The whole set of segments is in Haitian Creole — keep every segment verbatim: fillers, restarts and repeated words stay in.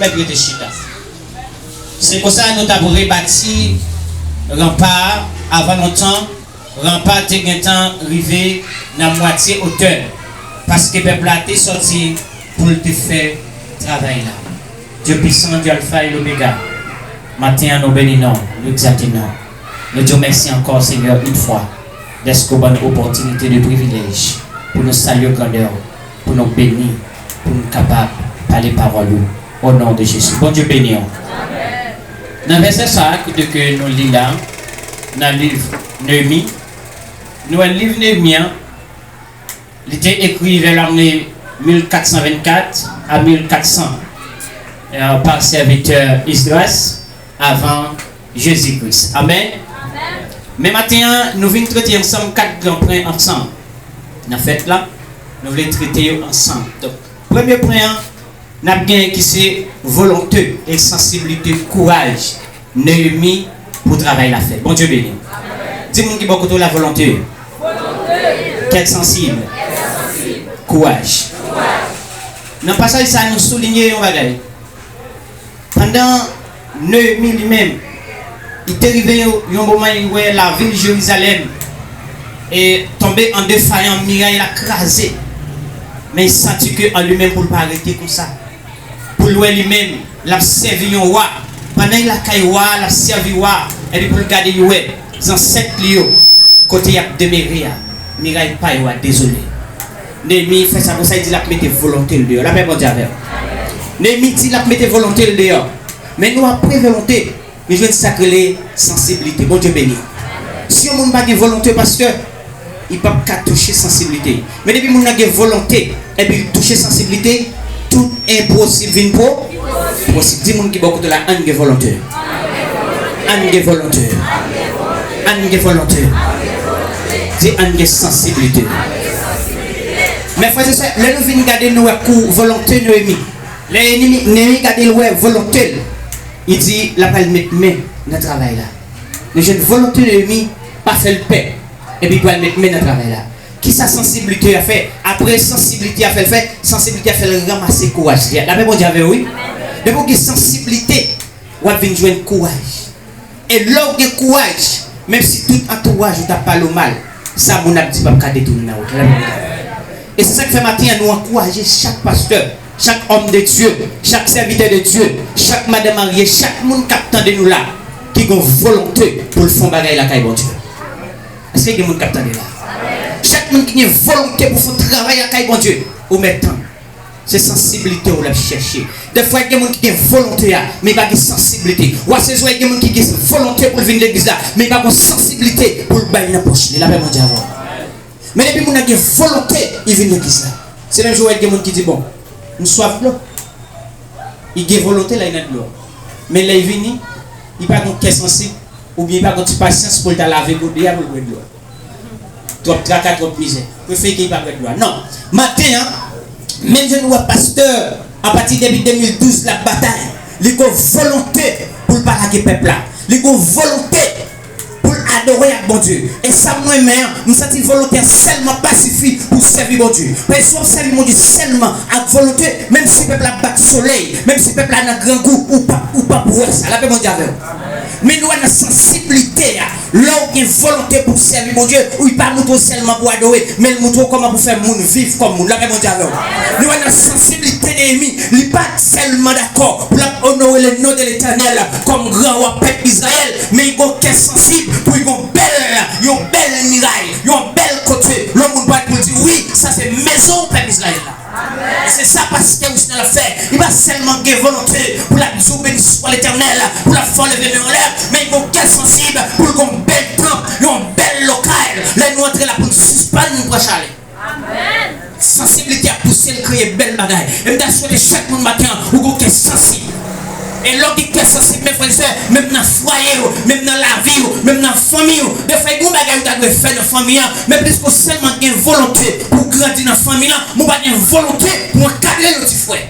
Mèt rete chita. Se konsa nou t ap rebati ranpa a. Avan lontan, ranpa te gentan rive nan mwatye otè l, paske pèp la te sòti pou l te fè travay la. Dye pisan, Dye Alfa e Lomega, maten an nou beni non w, nou egzalte non w. Nou di w mèsi ankò, Senyè, yon fwa, dèske w ban nou opòtinite de privilèj pou nou salye grandè w, pou nou beni, pou nou kapab pale pawòl ou, o non de Jezi. Bondye beni w. Nan vèsè sa a, kote ke nou li la, nan liv Neyemi, nou wè liv Neyemi an, li te ekri vè lane mil kat san vennkat a mil kat san, eh, pa sèvitè Esdras avan Jezi Kris. Amèn. Men maten an, nou vin trete ansanm kat gran pwen ansanm. Nan fèt la, nou vle trete yo ansanm. Donk, premye pwen an, n ap genyen ki se volonte e sansiblite, kouraj Neyemi pou travay la fèt. Bondye beni w. Di moun ki bò kote w la, volonte. Kèk sansib. Kouraj. Nan pasaj sa, nou soulinye yon bagay. Pandan Neyemi li menm, li te rive yon, yon moman, li wè lavil Jerizalèm e tonbe an defayan, miray la kraze. Men li santi ke an li menm pou l pa rete konsa. Pou l wè li menm, l ap sèvi yon wa. Pandan l lakay wa a, l ap sèvi wa a, epi pou l gade, li wè zansèt li yo, kote y ap demere a, miray pa yo a dezole. Neyemi fè sa konsa, li di l ap mete volonte l deyò. Lapè Bondye avè w. Neyemi di l ap mete volonte l deyò. Men nou apre volonte, nou jwenn sa k rele sansiblite. Bondye beni w. Si yon moun pa gen volonte, pastè, li p ap ka touche sansiblite. Men depi moun nan gen volonte, epi l touche sansiblite, tout enposib vin po-, posib. Di moun ki bò kote w la, ann gen volonte. Ann gen volonte. Ann gen volonte. Di, ann gen sansiblite. Men frè e sè, lè nou vin gade, nou wè kou volonte Neyemi. Lè Neyemi, Neyemi gade, l wè volonte l. Li di l ap al met men nan travay la. Nou jwenn volonte Neyemi pa fè l pè. Epi pou al met men nan travay la. Kisa sansiblite a fè? Apre sansiblite a fè l fè, sansiblite a fè l ranmase kouraj li a. Lapè Bondye avè w, wi. Depi w gen sansiblite, w ap vin jwenn kouraj. E lè w gen kouraj, menm si tout antouraj ou t ap pale w mal, sa moun ap di p ap ka detounen nan wout la. Lapè Bondye avè w. E se sa k fè maten an nou ankouraje chak pastè, chak òm de Dye, chak sèvitè de Dye, chak madanm marye, chak moun k ap tande nou la, ki gen volonte pou l fè yon bagay lakay Bondye. Èske gen moun k ap tande la? Chak moun ki gen volonte pou fè yon travay lakay Bondye, ou mèt tann. Se sansiblite w l ap chèche. Dèfwa gen moun ki gen volonte a, men pa gen sansiblite. W a sezi wè gen moun ki gen volonte pou l vin legliz la, men pa gen sansiblite pou l bay nan pòch li. Lapè Bondye avè w. Men depi moun nan gen volonte, li vin legliz la. Se menm jan w wè gen moun ki di, bon, m swaf dlo. Li gen volonte l al nan dlo. Men lè l vini, li pa gen kè sansib, oubyen li pa gen ti pasyans pou l ta lave gode a pou l bwè dlo. Twòp traka, twòp mizè. Prefere ke li pa bwè dlo a. Non. Maten an, menm jan nou wè pastè, apati depi de mil douz, l ap batay. Li gen volonte pou l pa lage pèp la. Li gen volonte pou l adore ak Bondye. E sa m renmen an, m santi volonte an sèlman pa sifi pou sèvi Bondye. Paske si w ap sèvi Bondye sèlman ak volonte, menm si pèp la ap bat solèy, menm si pèp la nan grangou, ou p ap, ou p ap wè sa. Lapè Bondye avè w. Men nou wè nan sansiblite a, lè w gen volonte pou w sèvi Bondye, ou pa montre w sèlman pou w adore, men l montre w kòman pou w fè moun viv kòm moun. Lapè Bondye avè w. Nou wè nan sansiblite Neyemi, li pa t sèlman dakò pou l ap onore le non de Letènèl kòm gran wa pèp Izrayèl, men li gen yon kè sansib pou l gen yon bèl, yon bèl miray, yon bèl kote lè yon moun parèt pou l di, wi, sa se mezon w, pèp Izrayèl la. Se sa pastè Wisnel ap fè. Li pa sèlman gen volonte pou l ap di w, beni swa Letènèl, pou l ap fè w leve men w anlè, men li gen yon kè sansib pou l gen yon bèl tanp, yon bèl lokal. Lè nou antre la pou n sispann pran chalè. Sansiblite ap pouse l kreye bèl bagay. E m ta swete chak moun maten an, ou gen yon kè sansib. E lè w gen kè sansib, men frè e sè, menm nan fwaye w, menm nan lavi w, menm nan fanmi w, dèfwa gen yon bagay ou ta dwe fè nan fanmi an, men pliske w sèlman gen volonte pou w grandi nan fanmi an, men w pa gen volonte pou w ankadre yon ti frè.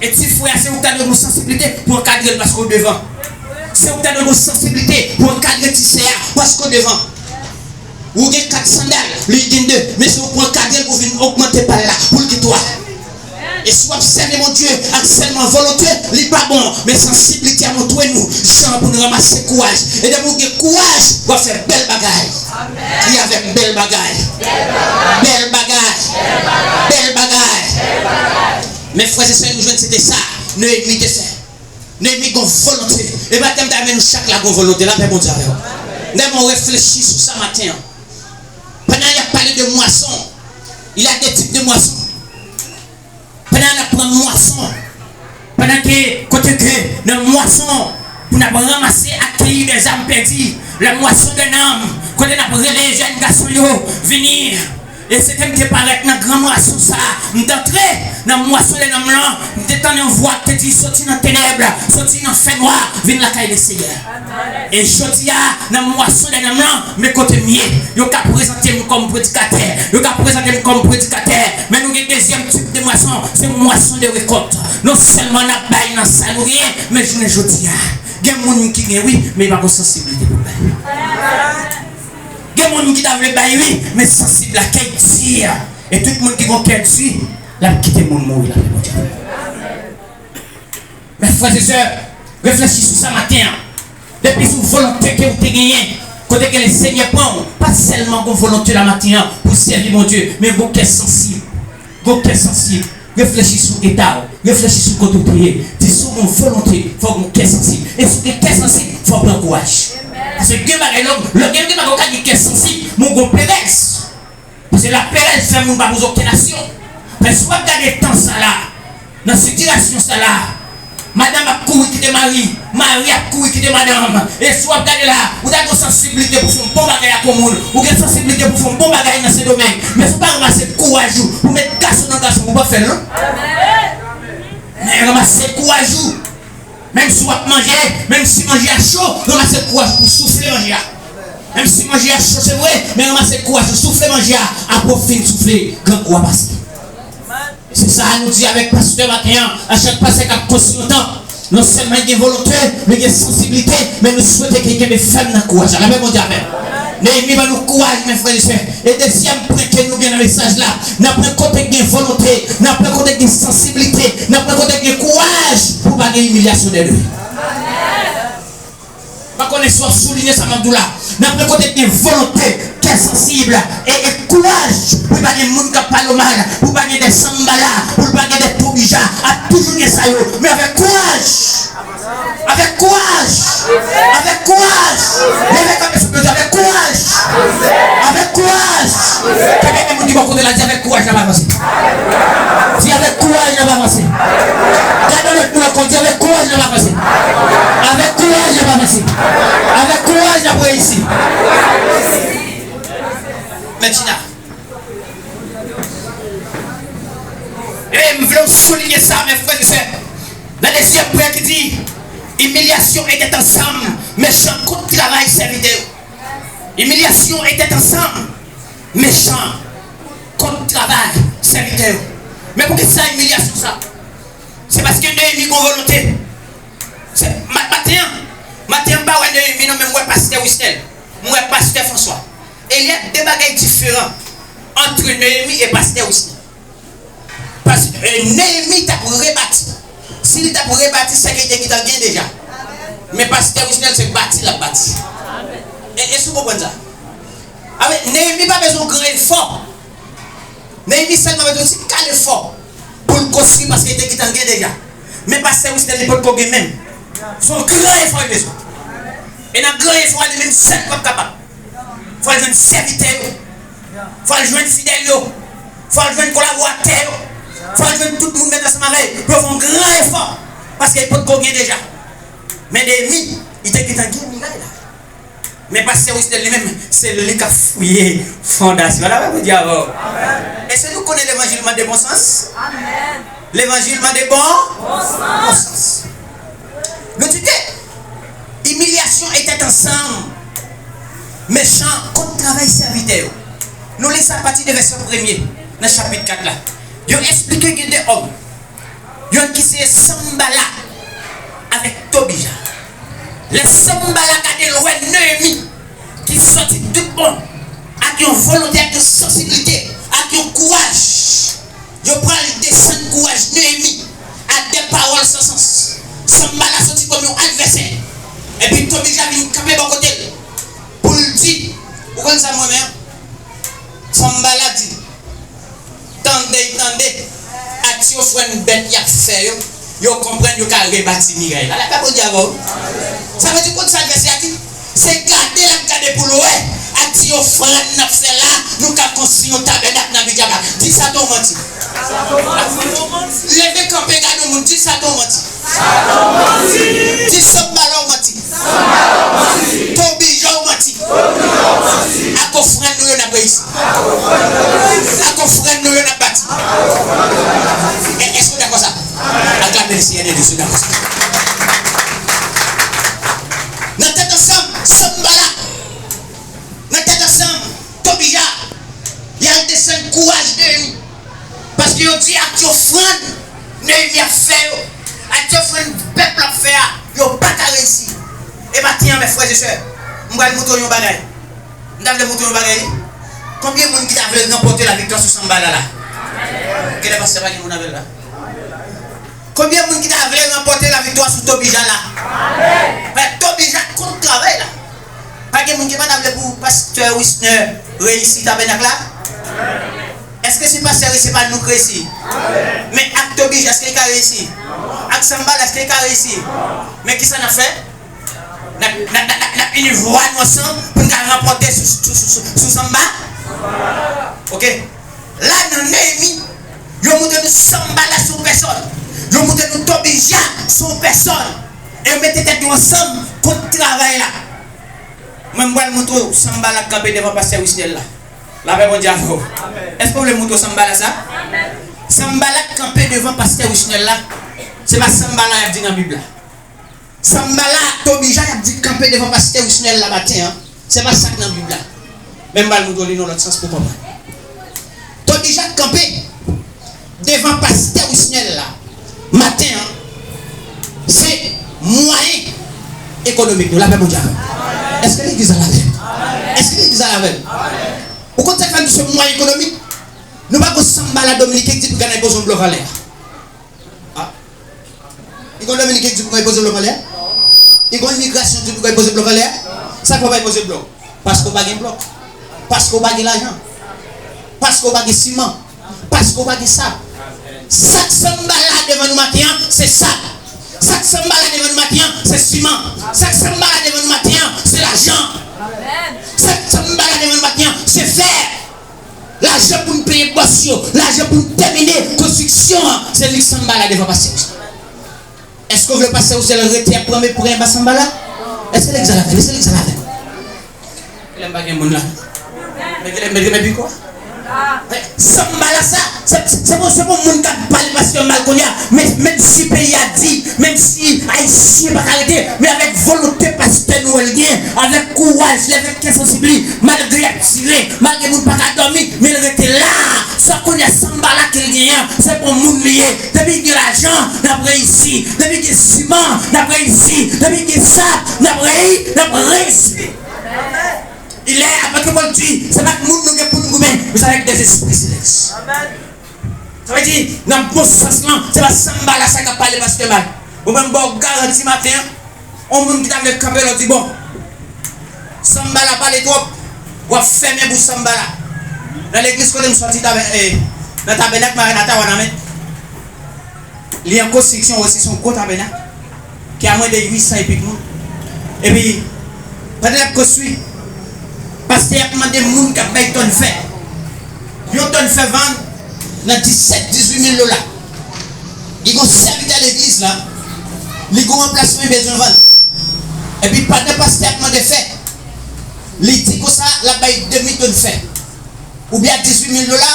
E ti frè a, se ou ki ta dwe gen yon sansiblite pou w ankadre l paske w devan. Se ou ki ta dwe gen yon sansiblite pou w ankadre ti sè a paske w devan. Ou gen kat sandal, li gen de, men se ou pou ankadre l pou vin ogmante pa l la, pou l gen twa. E si w ap sèvi Bondye ak sèlman volonte, li pa bon. Men sansiblite a montre nou jan pou n ranmase kouraj. E depi w gen kouraj, w ap fè bèl bagay. Kriye avè m, bèl bagay. Bèl bagay. Bèl bagay. Men frè e sè, nou jwenn se te sa Neyemi te fè. Neyemi gen volonte. E maten m ta renmen nou chak la gen volonte. Lapè Bondye avè w. Nèman reflechi sou sa maten an. Pandan y ap pale de mwason, il y a des types de moissons. Pandan n ap pran mwason, pandan ke, kote ke nan mwason, pou n ap ranmase ak keyi dèzam pèdi, la moisson de nanm, kote n ap rele jèn gason yo vini. E se te m te parèt nan gran mwason sa a, m t antre nan mwason de nanm lan, m te tande yon vwa ki te di, soti nan tenèb, soti nan fènwa, vin lakay Lesenyè. E jodi a, nan mwason de nanm lan, men kote m ye. Yo ka prezante m kòm predikatè. Yo ka prezante m kòm predikatè. Men nou gen dezyèm tip de mwason, se mwason de rekòt. Non sèlman n ap bay nan sa nou genyen, men jounen jodi a, gen moun ki gen wi, men yo pa gen sansiblite pou bay. Gen moun ki ta vle bay wi, men sansib lakay di. E tout moun ki gen kè di, l ap kite moun mouri lakay Bondye. Men frè e sè, reflechi sou sa maten an. Depi sou volonte ke w te genyen, kote ke Lesenyè pran w, pa sèlman gon volonte la maten an pou sèvi Bondye, men gon kè sansib. Gon kè sansib. Reflechi sou eta w. Reflechi sou kote w te ye. Di si w gon volonte, fò w gon kè sansib. E si w gen kè sansib, fò w pran kouraj. Paske gen bagay lè w, lè w gen, gen bagay w ka gen kè sansib, men w gon perèz. Paske laperèz fè moun pa poze okenn aksyon. Men si w ap gade tan sa la, nan sitiyasyon sa la, madanm ap kouri kite mari, mari ap kouri kite madanm. E si w ap gade la, ou ta gen sansiblite pou fè yon bon bagay ak yon moun, ou gen sansiblite pou fè yon bon bagay nan Sendomeng. Men si w pa ranmase kouraj ou, pou met gason nan gason, ou p ap fè l non. Men ranmase kouraj ou. Menm si w ap manje, menm si manje a cho, ranmase kouraj pou soufle manje a. Menm si manje a cho, se vre, men ranmase kouraj pou soufle manje a. Apre w fin soufle, grangou a pase. Se sa nou di avèk pastè maten an, a chak pastè k ap konstwi yon tanp, non sèlman gen volonte, men gen sansiblite, men nou swete ke l kenbe fèm nan kouraj la. Lapè Bondye avè w. Neyemi ban nou kouraj, men frè e sè. E dezyèm pwen ke nou gen nan mesaj la, nan pwen kote gen volonte, nan pwen kote gen sansiblite, nan pwen kote gen kouraj pou pa gen imilyasyon dèyè. M pa konnen si w ap soulinye sa m ap di w la. Nan pwen kote gen volonte, kè sansib, e, e kouraj pou pa gen moun k ap pale w mal, pou pa gen de sanbala, pou pa gen de tobija, ap toujou gen sa yo. Men avèk kouraj! Avèk kouraj! Avèk kouraj! Leve kanpe sou pye w, avèk kouraj! Avèk kouraj! Kenbe men moun ki bò kote w la, di avèk kouraj n ap avanse. Di avèk kouraj n ap avanse. Gade lòt moun ankò, di avèk kouraj n ap avanse. Avèk kouraj n ap avanse. Avèk kouraj n ap reyisi. Medjina. E m vle w soulinye sa, men frè e sè. Nan dezyèm pwen ki di, imilyasyon e tèt ansanm, mechan kont travay sèvitè yo. Imilyasyon e tèt ansanm, mechan kont travay sèvitè yo. Men poukisa imilyasyon sa? Se paske Neyemi gen volonte. Se, ma-, maten an, maten an, m pa wè Neyemi non, men m wè pastè Wisnel. M wè pastè François. E y a de bagay diferan ant Neyemi e pastè Wisnel. Paske Neyemi t ap rebati. Si li t ap rebati, se ke li te gentan gen deja. Men pastè Wisnel se bati l ap bati. E, èske w konprann sa? Amen. Neyemi pa bezwen yon gran efò. Neyemi sèlman bezwen yon ti kal efò pou l konstwi paske li te gentan gen deja. Men pastè Wisnel li potko gen menm. Se yon gran efò li bezwen. E nan gran efò a li menm sèl p ap kapab. Fò l jwenn sèvitè yo. Fò l jwenn fidèl yo. Fò l jwenn kolaboratè yo. Fò l jwenn tout moun met ansanm avè l pou yo fè yon gran efò. Paske li potko gen deja. Men Neyemi, li te gentan gen miray la. Men pastè Wisnel li menm, se li k ap fouye fondasyon. Lapè Bondye avè w. Èske nou konnen levanjil mande bon sans? Levanjil mande bon? Bon sans. Nou di ke imilyasyon e tèt ansanm mechan kont travay sèvitè yo. Nou li sa apati de vèsè premye nan chapit kat la. Yo eksplike gen de òm. Yonn ki se Sanbala avèk Tobija. Lè Sanbala gade l wè Neyemi ki sòti tout bon, ak yon volonte, ak yon sansiblite, ak yon kouraj, yo pral desann kouraj sans. Sanba la soti kòm yon advèsè. Epi Toby Ja vin kanpe bò kote l. Pou l di, ou konn sa m renmen an? Sanba la di, tande, tande, ak ti ofrann bèt y ap fè yo, yo konprann yo ka rebati miray la. Lapè Bondye avè w. Sa vle di, konn sa advèsè a di? Se gade l ap gade pou l wè, ak ti ofrann n ap fè la, nou ka konstwi yon tabènak nan Abidjan. Di Satan w manti. Leve kanpe, gade yon moun, di Satan w manti. Di Sanba la w manti. Toby Ja w manti. Ak ofrann nou yo n ap reyisi. Ak ofrann nou yo n ap bati. E, èske w dakò sa? Aklame le Seyè de Dye si w dakò sa. Nan tèt ansanm, Sanba la. Nan tèt ansanm, Toby Ja. Y al desann kouraj Neyemi. Paske yo di ak ti ofrann Neyemi ap fè yo, ak ti ofrann pèp la ap fè a, yo pa ka reyisi. E maten an, mè frè e sè, m pral montre w yon bagay. M ta vle montre w yon bagay, wi. Konbyen moun ki ta vle ranpòte laviktwa sou Sanba la la? Genlè pastè pa gen moun avè l la. Konbyen moun ki ta vle ranpòte laviktwa sou Toby Ja la? Frè, Toby Ja kont travay la. Pa gen moun ki pa ta vle pou pastè Wisner reyisi tabènak la? Èske si pastè reyisi, se pa nou k reyisi? Men ak Toby Ja, èske li ka reyisi? Ak Sanba la, èske li ka reyisi? Men kisa n ap fè? N ap, n ap, n ap, n ap ini vwa nou ansanm pou n ka ranpòte sou, sou, sou, sou, sou Sanba. Oke. La, nan Neyemi, yo montre nou Sanba la se yon pèsòn. Yo montre nou Toby Ja se yon pèsòn. E yo mete tèt yo ansanm kont travay la. Mwen, m pral montre w Sanba la k kanpe devan pastè Wisner la. Lapè Bondye avè w. Èske w vle m montre w Sanba la sa? Sanba la k kanpe devan pastè Wisner la, se pa Sanba la y ap di nan Bib la. Sanba la, Toby Ja y ap di kanpe devan pastè Wisner la maten an, se pa sa k nan Bib la. Men m pral montre w li nan lòt sans pou w konprann. Toby Ja k kanpe devan pastè Wisner la maten an, se mwayen ekonomik nou. Lapè Bondye avè w. Èske legliz la la avè m? Èske legliz la la avè m? Ou konn sa k fè m di se mwayen ekonomik? Nou pa gon Sanba la dominiken k di pou gade poze yon blòk anlè a. Ah. Li gon dominiken ki di pou kay poze blòk anlè a? Li gon imigrasyon ki di pou kay poze blòk anlè a? Sa k fè w pa poze blòk? Paske w pa gen blòk. Paske w pa gen lajan. Paske w pa gen siman. Paske w pa gen sab. Sa k Sanba la devan nou maten an, se sab. Sa k Sanba la devan nou maten an, se siman. Sa k Sanba la devan nou maten an, se lajan. Sa k Sanba la devan nou maten an, se fè. Lajan pou n peye bòs yo, lajan pou n tèmine konstriksyon an, se li Sanba la devan pastè Wisner. Èske w vle pastè Wisner rete ap pran mepri anba Sanba la? Èske legliz la avè m? Èske legliz la avè m? Kilè m pa gen moun la? Men kilè m mete men biko a? Sanba la sa, se, se, se pou, se pou moun k ap pale pastè mal kounye a, men, menm si peyi a di, menm si Ayisyen pa ka rete, men avèk volonte pastè nou wè l gen, avèk kouraj, lè Kè sansib li, malgre y ap tire, malgre moun pa ka dòmi, men l rete la. Sa kounye a Sanba la ke l genyen an, se bon moun li ye. Depi gen lajan, n ap reyisi. Depi gen siman, n ap reyisi. Depi gen sab, n ap reyi, n ap reyisi. Il est, apot Pòl di, se pa ak moun nou gen pou n goumen, men se avèk des esprits selès. Sa vle di, nan bon sans lan, se pa Sanba la sa k ap pale pastè mal. Mwen menm, m ba w garanti maten an, yon moun ki ta vle kanpe la, w di, bon, Sanba la pale twòp, w ap fèmen bouch Sanba la. Nan legliz kote m sòti, tabè-, eh, nan tabènak Maranata Wanament, li an konstriksyon, w wè, se yon gwo tabènak. Ki a mwen de uit san e pik moun. Epi, pandan y ap konstwi, pastè ap mande moun k ap bay tòn fè. Yon tòn fè vann nan disèt, dizuit mil dola. Li gon sèvitè legliz la, li gon anplasman li bezwen vann. Epi pandan pastè ap mande fè, li di konsa l ap bay demi tòn fè. Oubyen a dizuit mil dola,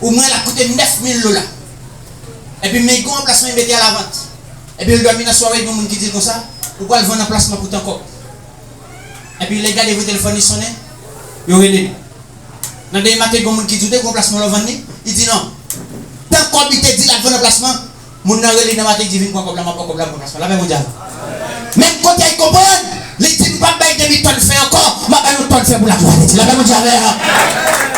ou mwen l ap koute nèf mil dola. Epi men gon anplasman li mete a la vant. Epi l dòmi nan sware, gen moun ki di l konsa, ou pral vann anplasman pou tan kòb. Epi lè gade vre telefòn li sonnen, yo rele li. Nan demen maten, gen moun ki di w te gon plasman lè w vann li, li di non. Tan kòb li te di l ap vann nan plasman, moun nan rele nan maten, li di vin pran kòb la, m ap pran kòb la, m pran plasman. Lapè Bondye avè w. Menm kote a, li konprann, li di m p ap bay huit tòn fè ankò, m ap ba nou tòn fè pou laglwa de Dye. Lapè Bondye avè w.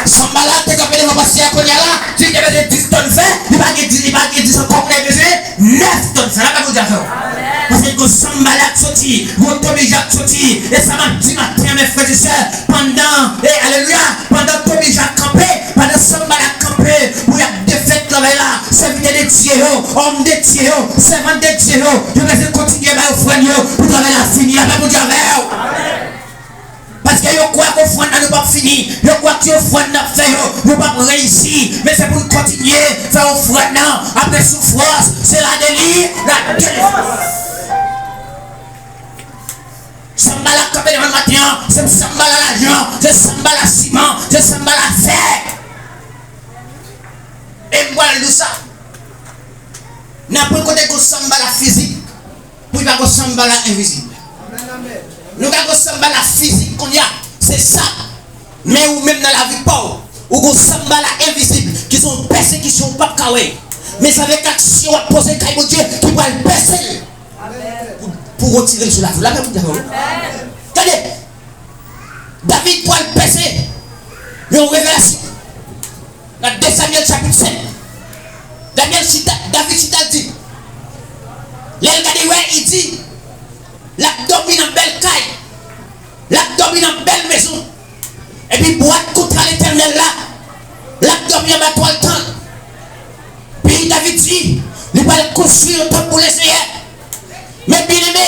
Sanm ba la te kanpe devan pastè a kounye a la, di l te bezwen dis tòn fè, li pa gen dis, li pa gen dis ankò, kounye a li bezwen nèf tòn fè. Lapè Bondye avè w. Paske gon sanm ba la k soti, gon Toby Jacques k soti, e sa m ap di maten an, mè frè e sè, pandan, e alelouya, pandan Toby Jacques kanpe, pandan sanm ba la kanpe, pou y ap defèt travay la, sèvitè de Dye yo, òm de Dye yo, sèvant de Dye yo, yo bezwen kontinye bay ofrann yo pou travay la fini. Lapè Bondye avè w. Paske yo kwè ke ofrann nan nou p ap fini, yo kwè ke ofrann n ap fè yo, nou p ap reyisi, men se pou n kontinye fè ofrann nan, apre soufrans, se la deli, la delivrans. Sanm ba la k kanpe devan n maten an, se sanm ba la lajan, se sanm ba la siman, se sanm ba la fè. E m pral di w sa. Nan pwen kote gon sanm ba la fizik, pou li pa gon sanm ba la envizib. Nou ka gon sanm ba la fizik kounye a, se sa. Men ou menm nan lavi pa w, ou gon sanm ba la envizib, ki se yon pèsekisyon ou p ap ka wè. Men se avèk aksyon w ap poze kay Bondye ki pral pèse l pou, pou retire l sou lavi w. Lapè Bondye avè w. Tande! David pral pèse. Yon revelasyon. Nan de Samyèl chapit senk. Danyèl chita, David chita di. Lè l gade, wè, li di, l ap dòmi nan bèl kay. L ap dòmi nan bèl mezon. Epi bwat kontra Letènèl la, l ap dòmi anba twal tann. Pi David di, li pral konstwi yon tanp pou Lesenyè. Men byeneme,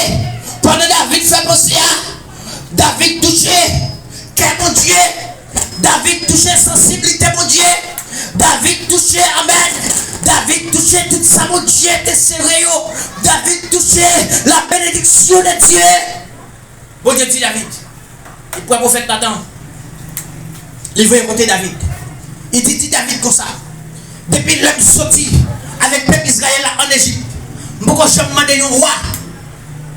pandan David fè panse a, David touche kè Bondye, David touche sansiblite Bondye, David touche, amèn, David touche tout sa Bondye te sere yo, David touche la bénédiction de Dieu. Bondye di David, li pran pwofèt Natan, li voye kote David. Li di, di David konsa, depi lè m soti avèk pèp Izrayèl la ann Ejip, m poko janm mande yon wa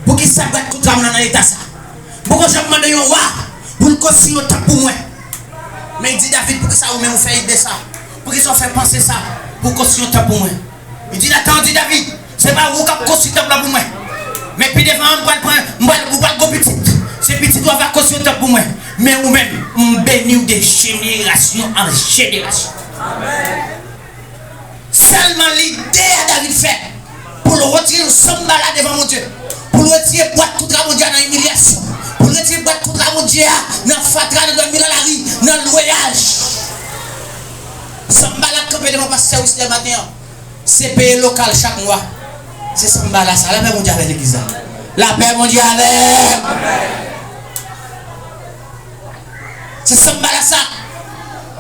poukisa bwat kontra m nan nan eta sa. M poko janm mande yon wa pou l konstwi yon tanp pou mwen. Men li di David, poukisa ou menm ou fè ide sa? Poukisa ou fè panse sa pou konstwi yon tanp pou mwen? Li di Natan, di David, se pa ou k ap konstwi tanp lan pou mwen. Men pi devan an, m pral pran, m pral, ou pral gon pitit. Se pitit ou a va konstwi tanp pou mwen. Men ou menm, m beni w de jenerasyon an jenerasyon. Sèlman lide a David fè pou l retire yon sanm ba la devan Bondye, pou l retire bwat kontra Bondye a nan imilyasyon, pou l retire bwat kontra Bondye a nan fatra, nan dòmi nan lari, nan lweyaj. Sanm ba la k kanpe devan pastè Wisler maten an. Se peye lokal chak mwa. Se sanm ba la sa. Lapè Bondye avè legliz la. Lapè Bondye avè. Se sanm ba la sa.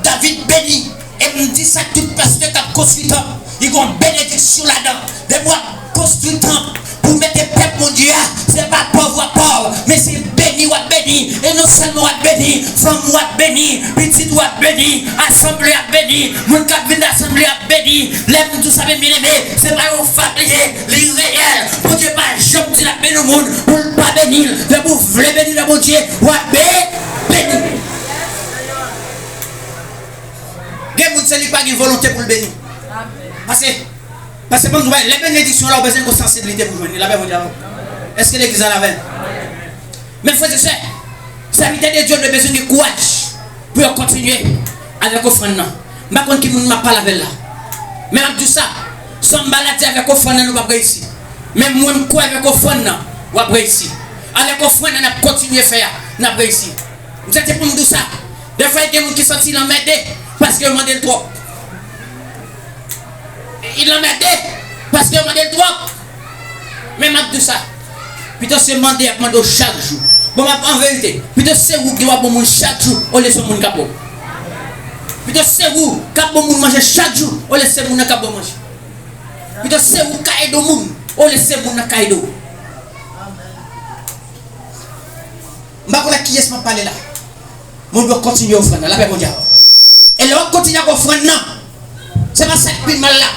David beni. E m di sa, tout pastè k ap konstwi tanp, li gon benediksyon ladan. Depi w ap konstwi tanp pou mete pèp Bondye a, se pa pòv w ap pòv, men se beni w ap beni. E non sèlman w ap beni, fanmi w ap beni, pitit ou ap beni, asanble ap beni, moun k ap vin nan asanble ap beni. Lè m di w sa, men byeneme, se pa yon fab li ye, li reyèl. Bondye pa janm di l ap beni yon moun pou l pa beni l. Depi w vle beni nan Bondye, w ap be-, beni. Gen moun, se li k pa gen volonte pou l beni. Paske, paske, ban m di w bagay, lè benediksyon la, ou bezwen gen sansiblite pou jwenn li. Lapè Bondye avè w. Èske legliz la avè m? Men frè e sè, sèvitè de Dye, nou bezwen gen kouraj pou yo kontinye avèk ofrann nan. M pa konn ki moun m ap pale avè l la. Men m ap di w sa, sanm ba la di avèk ofrann nan, nou p ap reyisi. Men mwen, m kwè avèk ofrann nan, w ap reyisi. Avèk ofrann nan, n ap kontinye fè a, n ap reyisi. M santi pou m di w sa. Dèfwa, gen moun ki santi l anmède paske yo mande l twòp. Li anmède paske yo mande l twòp. Men m ap di w sa. Pito se mande y ap mande w chak jou. Bon, m ap, an verite, pito se ou ki w ap bon moun chak jou, olye se yon moun k ap bon. Pito se ou k ap bon moun manje chak jou, olye se moun nan k ap bon manje. Pito se ou k ka ede yon moun, olye se moun nan k ka ede w. M pa konn ak kiyès m ap pale la. Moun yo kontinye ofrann nan, lapè Bondye avè w. E lè w ap kontinye ak ofrann nan, se pa sa k pi mal la.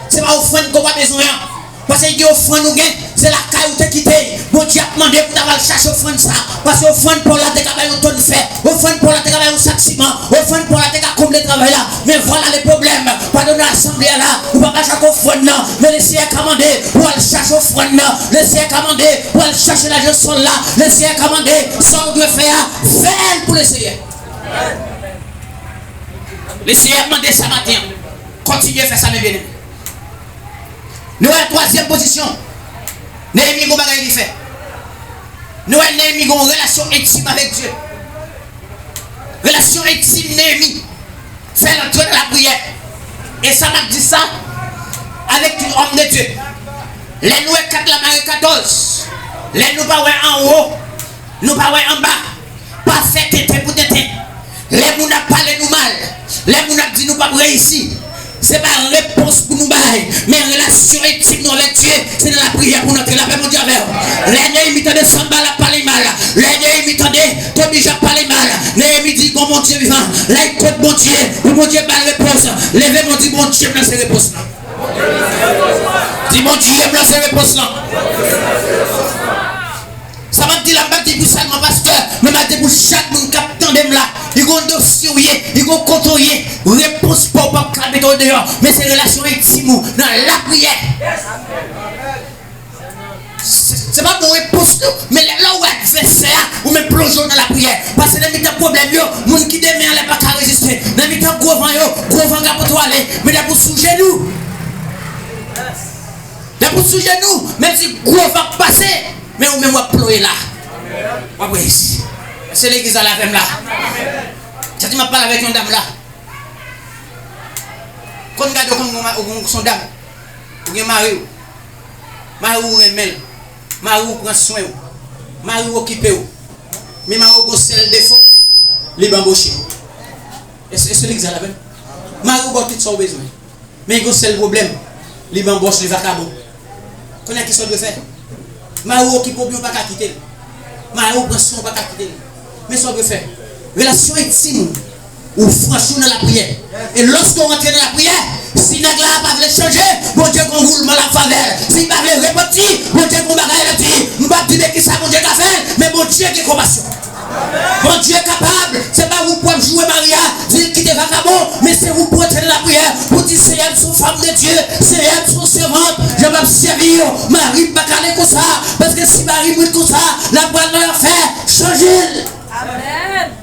Se pa ofrann ke w pa bezwen an. Paske gen ofrann ou gen, se lakay ou te kite. Bondye ap mande pou w ta al chache ofrann sa. Paske ofrann pa w la te ka bay yon tòn fè. Ofrann pa w la te ka bay yon sak siman. Ofrann pa w la te ka konble travay la. Men vwala le pwoblèm. Pandan w nan asanble a la, ou pa ka chache ofrann nan. Men Lesenyè ka mande pou w al chache ofrann nan. Lesenyè ka mande pou al chache lajan sòl la. Lesenyè ka mande sa w dwe fè a, fè l pou Lesenyè. Lesenyè ap mande sa maten an. Kontinye fè sa, men byeneme. Nou wè twazyèm pozisyon. Neyemi gon bagay li fè. Nou wè Neyemi gon relasyon entim avèk Dye. Relasyon entim Neyemi fè l antre nan lapriyè. E sa m ap di sa avèk tout òm de Dye. Lè nou wè kat la mare katòz, lè nou pa wè anwo, nou pa wè anba, pa fè tenten pou tenten. Lè moun ap pale nou mal, lè moun ap di nou p ap reyisi, se pa repons pou nou bay, men relasyon entim nou avèk Dye, se nan lapriyè pou n antre. Lapè Bondye avè w. Lè Neyemi tande Sanba l ap pale mal, lè Neyemi tande Tobija ap pale mal, Neyemi di, gon Bondye vivan, l al kot Bondye, pou Bondye ba l repons. Leve men w, di, Bondye m nan se repons lan. Di, Bondye m nan se repons lan. Sa m ap di la, m pa di pou sèlman pastè, men m ap di pou chak moun k ap tande m la. Li gon dosye w ye, li gon kote w ye, repons pa w p ap ka mete w deyò, men se relasyon entim ou nan lapriyè. Se, se pa bon repons non, men lè, lè w wè advèsè a, ou menm plonje w nan lapriyè. Paske nan mitan pwoblèm yo, moun ki demen anlè pa ka reziste. Nan mitan gwo van yo, gwo van ka pote w ale. Men depi w sou jenou, depi w sou jenou, menm si gwo van ap pase, men ou menm w ap plonje la. W ap reyisi. Èske legliz la la avè m la? Sa di m ap pale avèk yon dam la. Konn gade w konn gon ma-, ou gon, se yon dam. Ou gen mari w. Mari w renmen l. Mari w pran swen w. Mari w okipe w. Men mari w gon sèl defo, li banboche. Èske, èske legliz la la avè m? Mari w ba w tout sa w bezwen. Men gon sèl pwoblèm, li banboch, li vakabon. Kounye a kisa w dwe fè? Mari w okipe w byen, ou pa ka kite l. Mari w pran swen w, ou pa ka kite l. Men sa w dwe fè. Relasyon entim ou, ou franchi w nan lapriyè. E lòske w rantre nan lapriyè, si nèg la pa vle chanje, Bondye gon woulman l ap fè avè l. Si l pa vle repanti, Bondye gon bagay l ap di. M p ap di men kisa Bondye ka fè, men Bondye gen konpasyon. Bondye kapab, se pa ou pou ap joure mari a, di l kite vakabon, men se ou pou antre nan lapriyè, pou di, Seyè, m se yon fanm de Dye, Seyè, m se yon sèvant, jan m ap sèvi w, mari m pa ka ale konsa, paske si mari m ret konsa, l ap pral nan lanfè, chanje l. Amèn.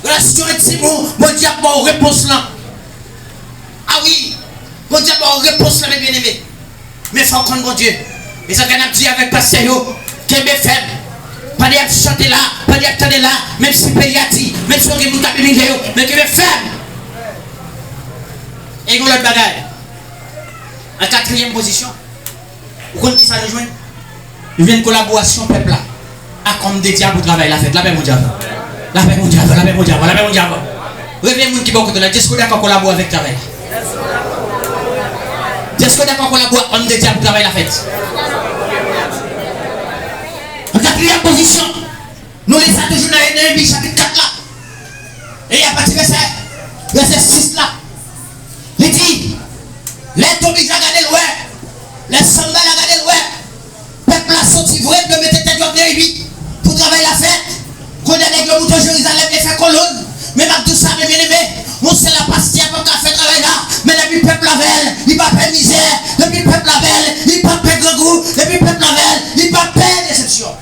Relasyon entim ou, Bondye ap ba w repons lan. A wi, Bondye ap ba w repons lan, men byeneme. Men fò w konn Bondye. E sa k n ap di avèk pastè yo, kenbe fèm. Pandan y ap chante la, pandan y ap tande la, menm si peyi a di, menm si yo gen moun k ap imilye yo, men kenbe fèm. E yon lòt bagay. An katriyèm pozisyon, ou konn kisa nou jwenn? Nou jwenn kolaborasyon pèp la ak òm de Dye a pou travay la fèt. Lapè Bondye avè w. Lapè Bondye avè w. Lapè Bondye avè w. Lapè Bondye avè w. Rele moun ki bò kote w la, di, èske w dakò kolabore avèk travay la? Di, èske w dakò kolabore ak òm de Dye a pou travay la fèt? An katriyèm pozisyon, nou li sa toujou nan Neyemi chapit kat la. E apati vèsè, vèsè sis la, li di, lè Tobija gade l wè, lè Sanba la gade l wè, pèp la soti vre, yo mete tèt yo ap Neyemi pou travay la fèt. Kounye a nèg yo moute Jerizalèm, yo fè kolonn. Men m ap di w sa, men byeneme, yon sèl apastè p ap ka fè travay la. Men depi pèp la avè l, li pa pè mizè. Depi pèp la avè l, li pa pè grangou. Depi pèp la avè l, li pa pè desepsyon.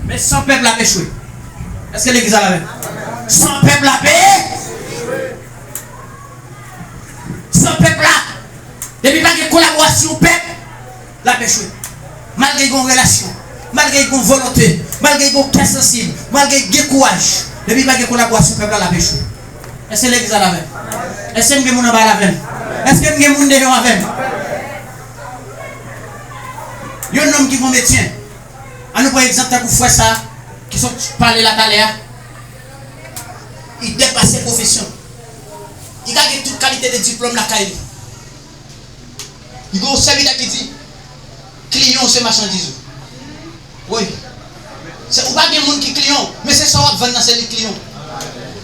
Men san pèp la ap echwe. Èske legliz la la menm? San pèp la peye? San pèp la, depi pa gen kolaborasyon pèp, l ap echwe. Malgre gen yon relasyon, malgre gen yon volonte, malgre gen yon kè sansib, malgre gen kouraj, depi pa gen kolaborasyon pèp la, l ap echwe. Èske legliz la la menm? Èske m gen moun anba la menm? Èske m gen moun deyò avè m? Yon nonm ki gon metye. An nou pran egzanp tankou frè sa a ki sot pale la talè a. Li depase pwofesyon. Li ka gen tout kalite de diplòm lakay li. Li gen yon sèvitè ki di, kliyan w se machandiz ou. Wi. Se, ou pa gen moun ki kliyan w, men se sa w ap vann nan se li k kliyan w.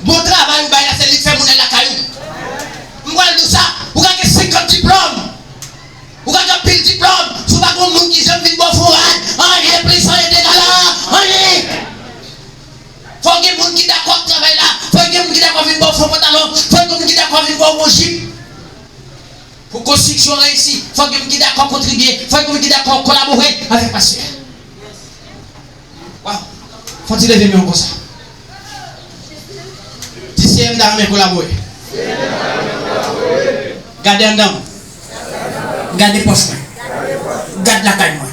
Bon travay ou bay la se li k fè moun al lakay ou. M pral di w sa, ou ka gen senkant diplòm. Ou ka gen anpil diplòm, si w pa gen yon moun ki janm vin ba w fon rad, anyen plis, anyen degalan, anyen. Fò w gen moun ki dakò ak travay la, fò w gen moun ki dakò vin ba w fon pantalon, fò w gen moun ki dakò vin ba w yon jip. Pou konstriksyon an reyisi, fòk gen moun ki dakò kontribye, fòk gen moun ki dakò kolabore avèk pastè a. Waw. Fò n ti leve men w konsa. Di, Seyè, m ta renmen kolabore. Gade anndan m. Gade pòch mwen. Gad lakay mwen.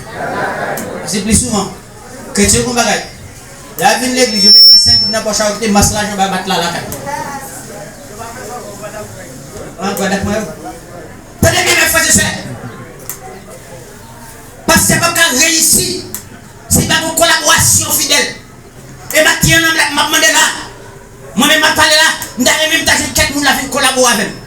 Paske pli souvan, kretyen yo gon bagay. Lè y ap vin legliz, yo met vennsenk goud nan pòch la, yo kite mas lajan anba matla lakay. An, gad ak mwen yo. Tande byen, mèt frè e sè. Pastè p ap ka reyisi si pa gon kolaborasyon fidèl. E maten an, m ap mande la. Mwen menm m ap pale la, m ta renmen m ta jwenn kèk moun la vin kolabore avè m.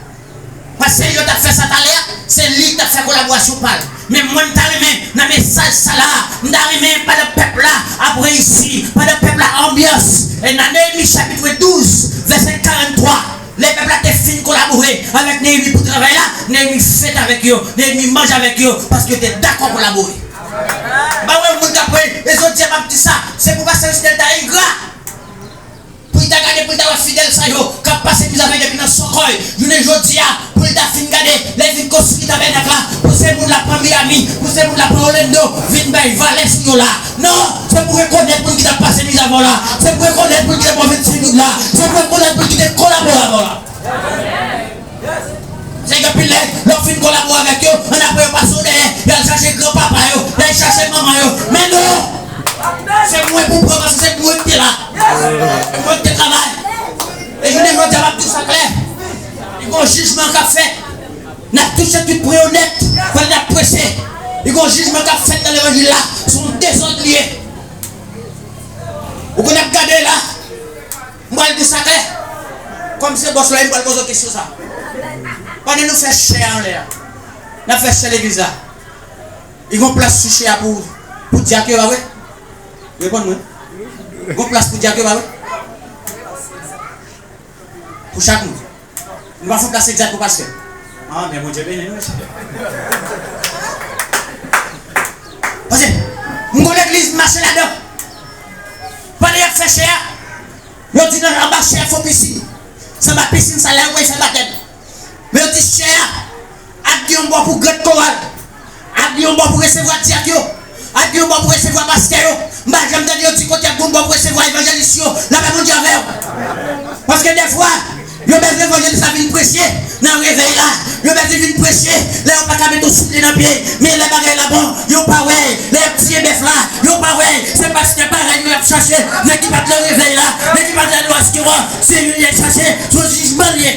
Paske yo t ap fè sa talè a, se li ki t ap fè kolaborasyon pa l. Men mwen m ta renmen, nan mesaj sa la, m ta renmen pandan pèp la ap reyisi, pandan pèp la anbyans. E nan Neyemi chapit douz, vèsè karanntwa, lè pèp la te fin kolabore avèk Neyemi pou travay la, Neyemi fete avèk yo, Neyemi manje avèk yo, paske yo te dakò kolabore. M pa wè moun k ap preye, e jodi a m ap di sa, se pou pastè Jovenel ta engra. Pou l ta gade, pou l ta wè fidèl sa yo k ap pase mizè avè depi nan Sokòy, jounen jodi a, pou l ta fin gade, lè l vin konstwi tabènak la, pou se moun la pran Miami, pou se moun la pran Orlando, vin bay valè sou yo la. Non, se pou rekonèt moun ki t ap pase mizè avè w la, se pou rekonèt moun ki te ba w vennsenk goud la, se pou rekonèt moun ki te kolabore avè w la. Se gen anpil lè, lè w fin kolabore avèk yo, annapre yo pase w dèyè, y al chache granpapa yo, y al chache manman yo. Men non! Se mwen pou pran, paske se mwen ki te la. Se mwen ki te travay. E jounen jodi a, m ap di w sa klè. Li gon jijman k ap fèt. N ap touche tout pwen yo nèt, pandan n ap preche. Li gon jijman k ap fèt nan levanjil la. Se yon dezòd li ye. Ou konn ap gade la. M pral di sa klè. Kòm se bòs la, m pral poze w kesyon sa. Pandan nou fè chè a anlè a, n ap fè chè legliz la. Li gon plas sou chè a pou, pou dyak yo, pa vre? Reponn mwen. Gon plas pou dyak yo, pa vre? Pou chak moun. Nou pa fè plas egzak pou pastè. Ah, men Bondye beni nou, mesye. Paske, m gon legliz m mache ladan. Pandan y ap fè chè a, yo di nan anba chè a fon pisin. Se anba pisin sa la yo pral fè batèm. Men yo di chè a, ap gen yon bò pou grenn koral. Ap gen yon bò pou resevwa dyak yo. Ap gen yon bò pou resevwa pastè yo. M pa janm tande yo di kote ap gen yon bò pou resevwa evanjelis yo. Lapè Bondye avè w. Paske dèfwa, yo bezwen evanjelis la vin preche nan revèy la. Yo bezwen vin preche lè yo pa ka mete yon soutyen nan pye. Men lè bagay la bon, yo pa wè. Lè y ap tiye bèf la, yo pa wè. Se pastè parèy yo y ap chache. Nèg ki pa t nan revèy la, nèg ki pa t nan adoration an, se yo y ap chache. Se yon jijman l ye.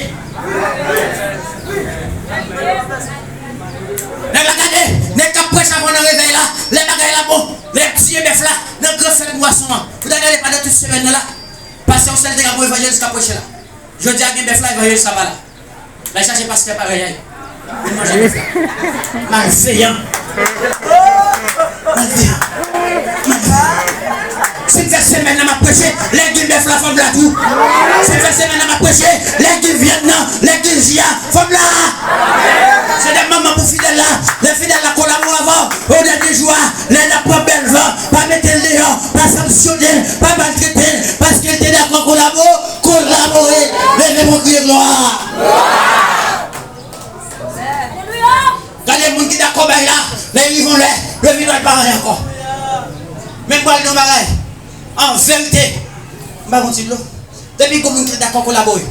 Nèg la gade, nèg k ap preche avè w nan revèy la, lè bagay la bon, lè y ap tiye bèf la, nan gran fèt mwason an. Ou ta gade pandan tout semèn nan la, pastè yon sèl te ka bon evanjelis k ap preche la. Jodi a gen bèf la, evanjelis la pa la. L al chache pastè parèy a yo. Vin manje bèf la. Malveyan. Malveyan. Malveyan. Si m fè semèn nan m ap preche, lè gen bèf la, fò m la tou. Si m fè semèn nan m ap preche, lè gen vyann nan, lè gen ji a, fò m la. Se de manman pou fidèl la. Lè fidèl la kolabore avè w, o dènye jou a, lè l ap pran bèl van, pa mete l deyò, pa sanksyone l, pa maltrete l, paske l te dakò kolabo, kolabore. Leve pou kriye glwa. Gade moun ki dakò bay la, lè y rive yon lè, yo vin wè l pa anyen ankò. Men m pral di w yon bagay, an verite, m pa gon ti dlo. Depi gon moun ki dakò kolabore,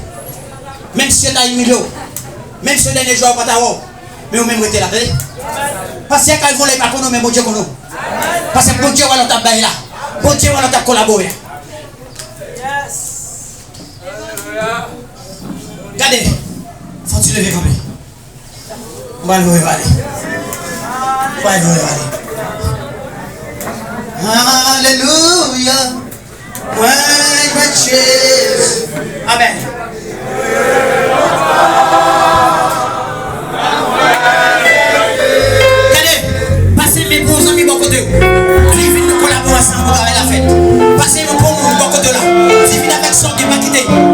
menm si yo ta imilye w, menm si yo dènye jou a yo pa ta wè w, men ou menm rete la, tande. Pastè ka vole, li pa konn ou, men Bondye konn ou. Paske Bondye wè lè w t ap bay la. Bondye wè lè w t ap kolabore. Gade, fò n ti leve kanpe. Mwen voye vale. Mwen voye vale. Alelouya. Mwen jwenn Jezi. Amèn. Gade, pase men pou yon zanmi bò kote w. Di vin nou kolabore ansanm pou travay la fèt. Pase men pou yon moun bò kote w la. Di vin avèk sa w gen pa kite.